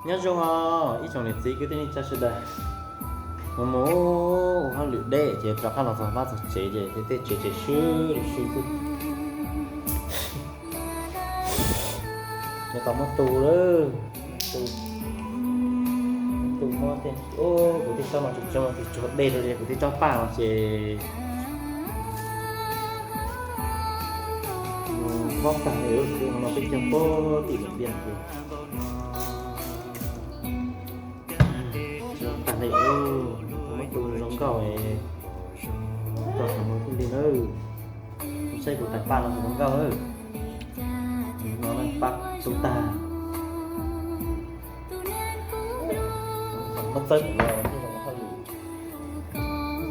Nyob zoo os ib tsoom niam txiv kwv tij neej tsa sawv daws. Mus mus ua hauj lwm deb ces rov qab los txog vaj txog tsev ces tej tsev tseem swb swb xwb. Nws tau muab tu lawm, tu, tu muab tej, kuv tej tsob no tsuag tsuag dej rau li kuv tej tsob paj no ces mob tag li, no peb cog puag tim lawm tiag. Tag li, muab tu zoo nkauj, tau qhov no thiaj li nawb. Saib kuv tais paj no zoo nkauj, no paj tu tag. Muab txawb kuv no thiaj zoo hauj lwm.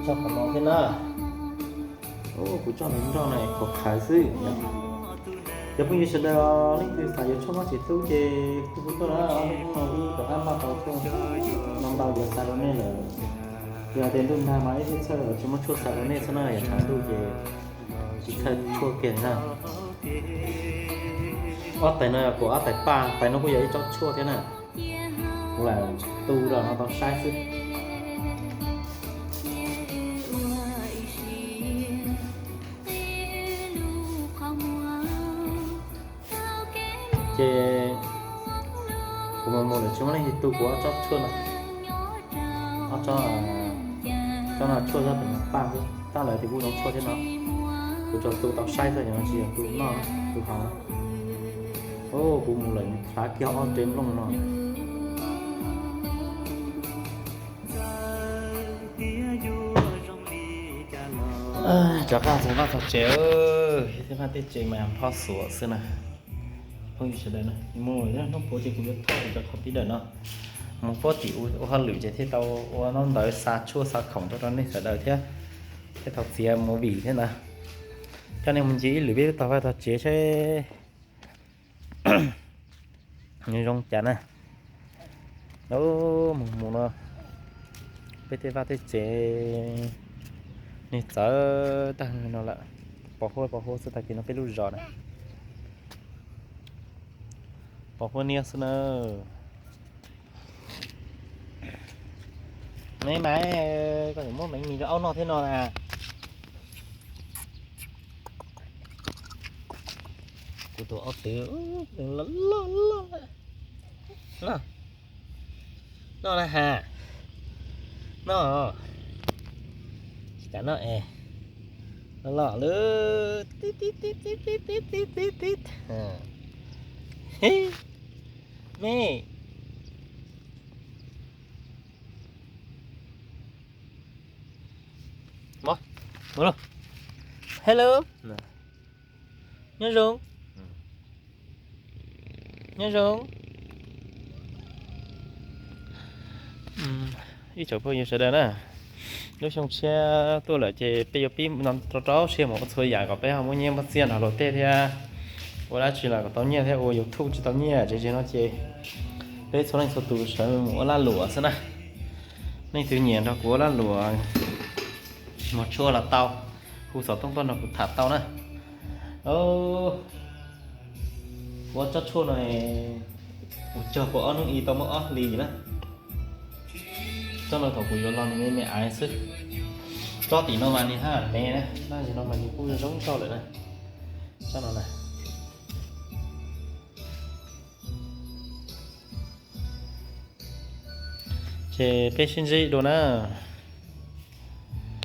Tso qhov no thiab na. Kuv tso nrog no qhuav qhawv xwb. Cov phooj ywg sawv daws, leej twg xav yuav tshuaj maj tsev tub ces kuj hu tuaj na, ob hnub no wb rov qab npaj tau tshuaj no ntau yuav xa rau nej lawm. Yog tias ntuj nag mas ib txhij txhawj tsis muaj tshuaj xa rau nej xwb na, yog tshav ntuj ces tsis txhawj tshuaj kiag na. Ob tais no yog kuv ob tais paj, tais no kuj yog ib tsob tshuaj thiab na. Kuv lam tu los no tau saib xwb. Ces kuv mus mus lawm tsis muaj leej twg tu kuv ob tsob tshuaj no. Ob tsob, tsob no tshuaj tsob paj xwb, tab lawv tias kuj zoo tshuaj thiab no. Kuv tsuas tu tau saib xwb, yog tsis yog tu noj tu haus. Kuv mus lawm xav kiag ob tsev nplooj no. Rov qab txog vaj txog tsev, tej vaj tej tsev mas nphob xuav xwb na. Phooj ywg sawv daws na, mus hnub puav ces kuv yuav thauj cov khoom tib dawm no mus puag tim ua hauj lwm ces thiaj tau ua ntaub ntawv xa tshuaj xa khoom tuaj rau nej sawv daws thiab, thiaj tau txiav movie thiab na. Coj nej mus ncig ib lwm peb tog vaj tog tsev seb nws zoo cas na. Mus mus no peb tej vaj tej tsev nws txawv tag no lawm. Pos huab pos huab xwb, tag kis no peb lub zos na pos huab niab xwb na. Me mas, koj yuav muab mev mis rau aub noj thiab no na. Kuv tus aub twv loj loj loj. Noj na has. Noj. Tsis kam noj es. Loj loj lawm. Tib tib tib tib tib tib tib tib tib. Me. Hello. Nyob zoo. Nyob zoo. Ib tsoom phooj ywg sawv daws na, lub xyoo tshiab tuaj lawm ces peb yuav pib rau rau siab mus ua txhua yam kom peb ho muaj nyiaj muaj txiaj nrog luag tej thiab. Ua dab tsi los kom tau nyiaj thiab, ua YouTube tsis tau nyiaj tsev tsev no ces peb txhua leej txhua tus sawv mus ua lag luam xwb na. Leej twg nyiam nrog kuv ua lag luam, muag tshuaj los tau, hu xov tooj tuaj nrog kuv tham tau na. Kuv ua tsob tshuaj no, kuv cog puag ob hnub ib tau muaj ob hlis na. Tsob no thaum kuv yuav los nws me me aiv xwb. Tsob tim no mas nws haj me na, tab sis no mas nws kuj zoo nkauj lawm na. Tsob no na. Ces peb sib ntsib dua na.